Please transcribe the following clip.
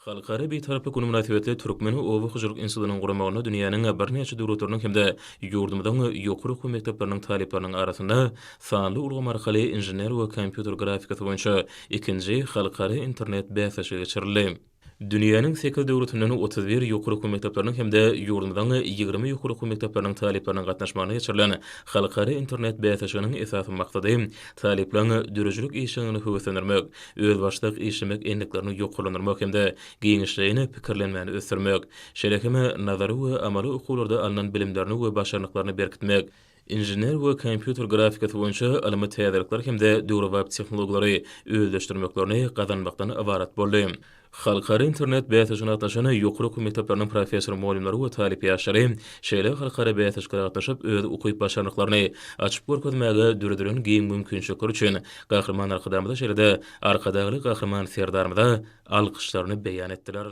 Halkara Bitaraplyk güni mynasybetli Türkmen oba hojalyk institutynyň guramagynda dünýäniň birnäçe döwletleriniň hem-de ýurdumyzyň ýokary okuw mekdepleriniň talyplarynyň arasynda sanly ulgam arkaly inžener we kompýuter grafikasy boýunça ikinji halkara internet bäsleşigi geçirildi. Dünýäniň sekiz döwletinden 31 ýokary okuw mekdepleriniň hem-de ýurdumyzyň 20 ýokary okuw mekdepleriniň talyplarynyň gatnaşmagynda geçirilen halkara internet bäsleşiginiň esasy maksady talyplaryň döredijilik işjeňligini höweslendirmek, özbaşdak işlemek endiklerini ýokarlandyrmak hem-de giňişleýin pikirlenmäni ösdürmek, şeýle hem nazary we amaly okuwlarda alnan bilimlerini we başarnyklaryny berkitmek, inžener we kompýuter grafikasy boýunça ylmy täzelikler hem-de döwrebap tehnologiýalary özleşdirmeklerini gazanmakdan ybarat boldy. Halkara internet bäsleşigine gatnaşan ýokary okuw mekdepleriniň professor-mugallymlary we talyp ýaşlary şeýle halkara bäsleşiklere gatnaşyp, öz ukyp-başarnyklaryny açyp görkezmäge döredilen giň mümkinçilikler üçin Gahryman Arkadagymyza şeýle-de Arkadagly Gahryman Serdarymyza alkyşlaryny beýan etdiler.